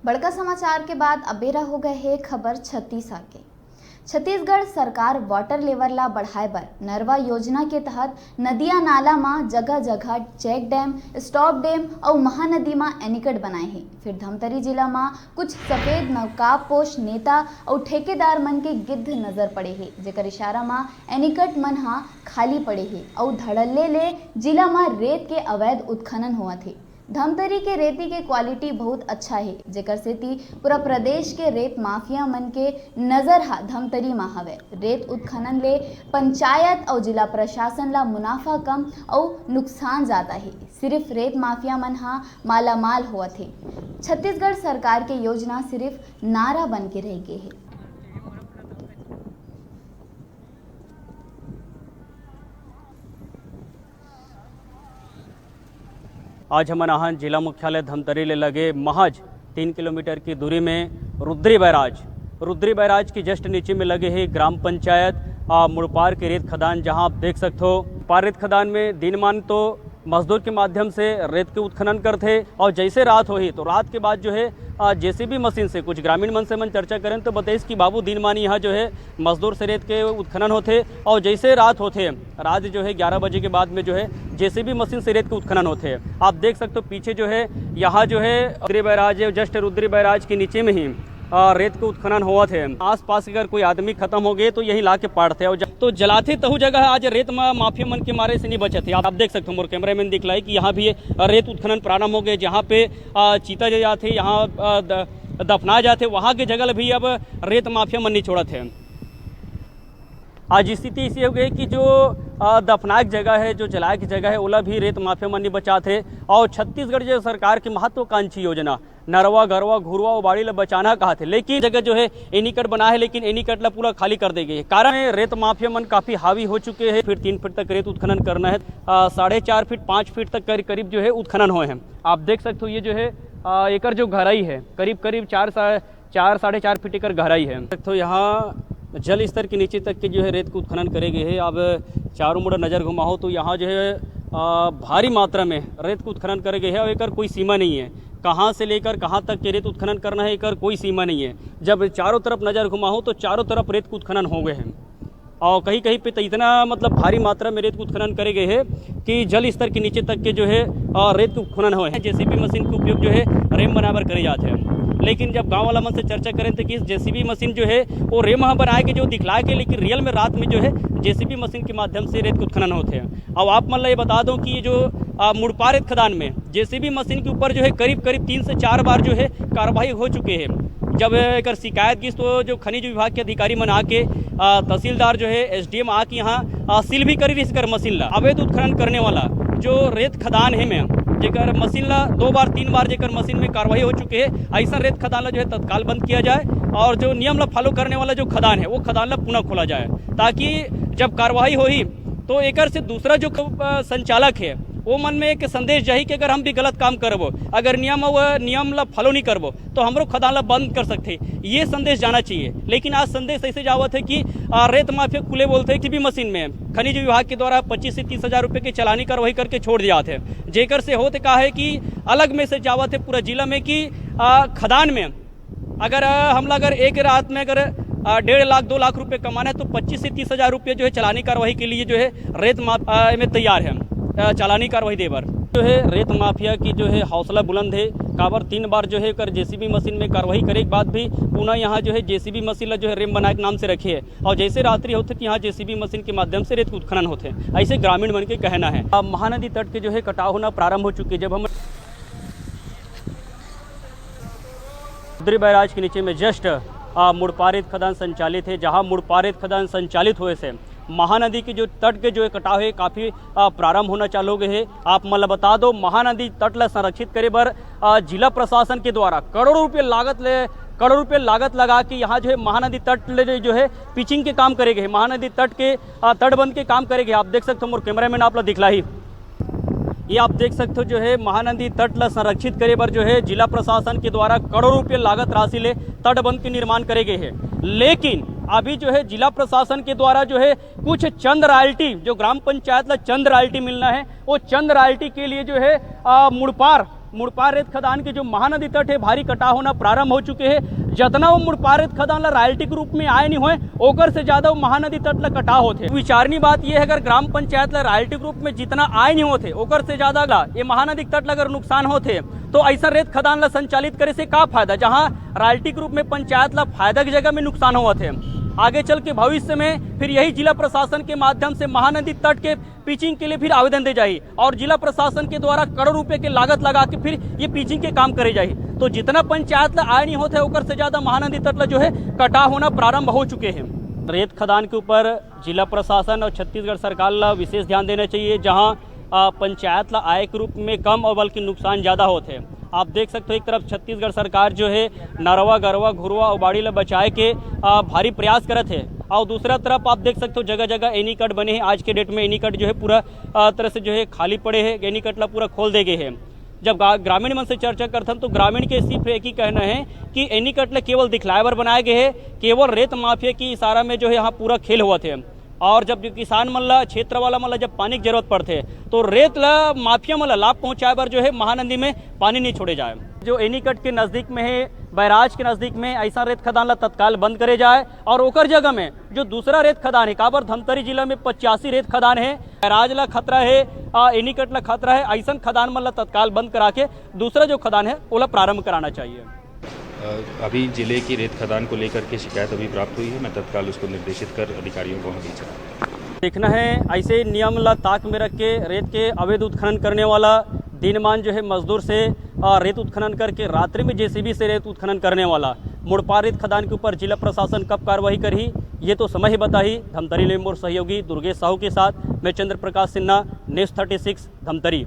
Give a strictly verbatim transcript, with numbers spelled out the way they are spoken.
बड़का समाचार के बाद अब बेरा हो गए हे खबर छत्तीसगढ़ के। छत्तीसगढ़ सरकार वाटर लेवल ला बढ़ाए बर नरवा योजना के तहत नदिया नाला म जगह-जगह चेक डैम, स्टॉप डैम अउ महानदी म एनीकट बनाए हे। फिर धमतरी जिला म कुछ सफेद नकाबपोश नेता अउ ठेकेदार मन के गिद्ध नजर पड़े हे, जेकर इशारा म एनीकट मन ह खाली पड़े हे अउ धड़ल्ले ले जिला म रेत के अवैध उत्खनन होवत हे। धमतरी के रेती के क्वालिटी बहुत अच्छा हे, जेकर सेती पूरा प्रदेश के रेत माफिया मन के नजर ह धमतरी म हवय। रेत उत्खनन ले पंचायत अउ जिला प्रशासन ला मुनाफा कम अउ नुकसान जादा हे। सिर्फ रेत माफिया मन ह मालामाल होवत हे। छत्तीसगढ़ सरकार के योजना सिर्फ नारा बन के रह गे हे। आज हमन आहन जिला मुख्यालय धमतरी ले लगे महज तीन किलोमीटर की दूरी में रुद्री बैराज, रुद्री बैराज की जस्ट नीचे में लगे हे ग्राम पंचायत, आ, मुड़पार के रेत खदान, जहां आप देख सकते हो, पार रेत खदान में दिनमान तो मजदूर के माध्यम से रेत के उत्खनन करथे और जैसे रात होही तो रात के बाद जो है, आ, जेसीबी मशीन से, कुछ ग्रामीण मन से मन चर्चा करें तो बताइस कि बाबू दिनमान यहाँ जो है मजदूर से रेत के उत्खनन होथे और जैसे रात होथे, रात जो है ग्यारह बजे के बाद में जो है जेसीबी मशीन से रेत के उत्खनन होथे। आप देख सकते हो पीछे जो है, यहाँ जो है रुद्री बैराज है, जस्ट रुद्री बैराज के नीचे में ही, आ, रेत के उत्खनन होवत है। आसपास अगर कोई आदमी खत्म हो गए तो यही ला के पाड़थे और ज-, तो जलाथे तहु जगह आज रेत मा-, माफिया मन के मारे से नहीं बचत है। आप, आप देख सकते हो मोर कैमरा मैन दिखलाई कि यहाँ भी, आ, रेत उत्खनन प्रारंभ हो गए, जहाँ पे, आ, चीता जलाथे, यहाँ, आ, द-, दफना जाथे, वहाँ के जगह भी अब रेत माफिया मन नहीं छोड़त है। आज स्थिति ऐसी हो गई कि जो, आ, दफनाए के जगह है, जो जलाए के जगह है, ओला भी रेत माफिया मन नहीं बचात है। और छत्तीसगढ़ जो सरकार की महत्वाकांक्षी योजना नरवा, गरवा, घुरवा और बाड़ी ला बचाना कहा थे, लेकिन जगह जो है एनीकट बना है, लेकिन एनीकट ला पूरा खाली कर दे गई है। कारण है, रेत माफिया मन काफी हावी हो चुके हैं। फिर तीन फीट तक रेत उत्खनन करना है, आ, साढ़े चार फीट, पाँच फीट तक करीब, करीब जो है उत्खनन हुए हैं। आप देख सकते हो, ये जो है, आ, एकर जो गहराई है, करीब, करीब चार सा-, चार, साढ़े चार फीट एकर गहराई है। तो यहाँ जल स्तर के नीचे तक के जो है रेत के उत्खनन करे गए है। अब चारों मुड़ा नजर घुमाओ तो यहाँ जो है, आ, भारी मात्रा में रेत के उत्खनन करे गए है और एकर कोई सीमा नहीं है। कहाँ से लेकर कहाँ तक के रेत उत्खनन करना है, एकर कोई सीमा नहीं है। जब चारों तरफ नजर घुमाओ तो चारों तरफ रेत के उत्खनन हो गए हैं। और कहीं-कहीं पे तो इतना, मतलब, भारी मात्रा में रेत उत्खनन करे गए है कि जल स्तर के नीचे तक के जो है, अ, रेत के उत्खनन हुए हैं। जेसीबी मशीन के उपयोग जो है रेम बनाए बर करे जाते हैं, लेकिन जब गांव वाला मन से चर्चा करें तो कि जेसीबी मशीन जो है वो रेम ह बनाए के जो दिखला के, लेकिन रियल में रात में जो है जेसीबी मशीन के माध्यम से रेत के उत्खनन होते हैं। अब आप मन ला ये बता दो कि ये जो, अ, मुड़पार रेत खदान में जेसीबी मशीन के ऊपर जो है करीब करीब तीन से चार बार जो है कार्रवाई हो चुके हैं। जब एकर शिकायत गिस तो जो खनिज विभाग के अधिकारी मन आके, आ, तहसीलदार जो है, एसडीएम आके यहाँ, आ, सील भी करी रहिस एकर मशीन ला। अवैध उत्खनन करने वाला जो रेत खदान है में, जेकर मशीन ला दो बार, तीन बार जेकर मशीन में कार्रवाई हो चुके है, ऐसा रेत खदान ला जो है तत्काल बंद किया जाए और जो नियम ला फॉलो करने वाला जो खदान है वो खदान ला पुनः खोला जाए, ताकि जब कार्रवाई होही तो एकर से दूसरा जो, अ, संचालक है वो मन में एक संदेश जाही कि अगर हम भी गलत काम करबो, अगर नियम, वो नियम ला फॉलो नहीं करबो तो हमरो खदान ला बंद कर सकथे। ये संदेश जाना चाहिए। लेकिन आज संदेश ऐसे जावत है कि, आ, रेत माफिया खुले बोलते हैं कि भी मशीन में खनिज विभाग के द्वारा पच्चीस से तीस हजार रुपए की चालानी कार्रवाई करके छोड़ दिया जाते हैं, जेकर से होते का है कि अलग मैसेज जावत है पूरा जिला में कि, आ, खदान में अगर, आ, हमला अगर एक रात में अगर, आ, डेढ़ लाख, दो लाख रुपए कमाना है तो पच्चीस से तीस हजार रुपए जो है चालानी कार्रवाई के लिए जो है रेत माफ-, आ, में तैयार है, आ, चालानी कार्रवाई देबर। जो है रेत माफिया की जो है हौसला बुलंद है, काबर तीन बार जो है कर जेसीबी मशीन में कार्रवाई करे के बाद भी पुनः यहाँ जो है जेसीबी मशीन ला जो है रेम बनाए के नाम से रखे है और जैसे रात्रि होते कि यहाँ जेसीबी मशीन के माध्यम से रेत के उत्खनन होते हैं, ऐसे ग्रामीण मन के कहना है। अब महानदी तट के जो है कटाव होना प्रारंभ हो चुके। जब हम रुद्री बैराज के नीचे में जस्ट, आ, मुड़पार रेत खदान संचालित है, जहाँ मुड़पार रेत खदान संचालित होए से महानदी के जो तट के जो है कटाव है काफी, आ, प्रारंभ होना चालू हो गए है। आप मन ल बता दो, महानदी तट ल संरक्षित करे बर, आ, जिला प्रशासन के द्वारा करोड़ों रुपये लागत ले, करोड़ रुपये लागत लगा के यहाँ जो है महानदी तट ले जो, जो है पिचिंग के काम करे गए है, महानदी तट के, आ, तटबंध के काम करे गए। आप देख सकते हो, मोर कैमरामैन आप ला दिखला ही। ये आप देख सकते हो, जो है महानदी तट ला संरक्षित करे बर जो है जिला प्रशासन के द्वारा करोड़ों रुपये लागत राशि ले तटबंध के निर्माण करे गए है, लेकिन अभी जो है जिला प्रशासन के द्वारा जो है कुछ चंद रॉयल्टी, जो ग्राम पंचायत ला चंद रॉयल्टी मिलना है, वो चंद रॉयल्टी के लिए जो है, आ, मुड़पार मुड़पार रेत खदान के जो महानदी तट हे, भारी कटाव होना प्रारंभ हो चुके हे। जतना वो मुड़पार रेत खदान ला रायल्टी के रूप में आए नहीं होए, ओकर से ज्यादा वो महानदी तट ला कटाव होथे। विचारनी बात ये है, अगर ग्राम पंचायत ला रायल्टी के रूप में जितना आए नहीं होथे, ओकर से ज्यादा ला ये महानदी तट ला अगर नुकसान होथे, तो ऐसा रेत खदान ला संचालित करे से का फायदा, जहां रायल्टी के रूप में पंचायत ला फायदा की जगह में नुकसान होवत हे। आगे चल के भविष्य में फिर यही जिला प्रशासन के माध्यम से महानदी तट के पिचिंग के लिए फिर आवेदन दे जाही और जिला प्रशासन के द्वारा करोड़ रुपए के लागत लगा के फिर ये पिचिंग के काम करे जाही। तो जितना पंचायत ला आय नहीं होत है, ओकर से ज्यादा महानदी तट ला जो है कटाव होना प्रारंभ हो चुके हैं। रेत खदान के ऊपर जिला प्रशासन और छत्तीसगढ़ सरकार ला विशेष ध्यान देना चाहिए, जहां, आ, पंचायत ला आय के रूप में कम और बल्कि नुकसान ज्यादा होत है। आप देख सकते हो, एक तरफ छत्तीसगढ़ सरकार जो है नरवा, गरवा, घुरवा और बाड़ी ला बचाए के, आ, भारी प्रयास करत है, और दूसरा तरफ आप देख सकते हो जगह जगह एनीकट बने हैं। आज के डेट में एनीकट जो है पूरा, आ, तरह से जो है खाली पड़े हैं, एनीकट ला पूरा खोल दे गए हैं। जब गा-, ग्रामीण मन से चर्चा करथन तो ग्रामीण के सिर्फ एक ही कहना है कि एनीकट ला केवल दिखलाए बर बनाए गए हैं, केवल रेत माफिया की इशारा में जो है यहाँ पूरा खेल होवत है। और जब जो किसान मन ला, क्षेत्र वाला मन ला जब पानी की जरूरत पड़थे, तो रेत ला माफिया मन ला लाभ पहुंचाए बर जो है महानदी में पानी नहीं छोड़े जाए। जो एनीकट के नजदीक में है, बैराज के नजदीक में, ऐसा रेत खदान ला तत्काल बंद करे जाए और ओकर जगह में जो दूसरा रेत खदान है, काबर धमतरी जिला में पचासी रेत खदान है, बैराज ला खतरा है, आ, एनीकट ला खतरा है, ऐसन खदान मन ला तत्काल बंद करा के दूसरा जो खदान है, ओला प्रारंभ कराना चाहिए। अ, अभी जिले की रेत खदान को लेकर के शिकायत अभी प्राप्त हुई है, मैं तत्काल उसको निर्देशित कर अधिकारियों को वहाँ भेज रहा हूँ। देखना है, ऐसे नियम ला ताक में रख के रेत के अवैध उत्खनन करने वाला, दिनमान जो है मजदूर से, अ, रेत उत्खनन करके रात्रि में जेसीबी से रेत उत्खनन करने वाला, मुड़पार रेत खदान के ऊपर जिला प्रशासन कब कार्रवाई करही, ये तो समय ही बताही। धमतरी ले मोर सहयोगी दुर्गेश साहू के साथ मैं Chandra Prakash Sinha, news thirty six, Dhamtari.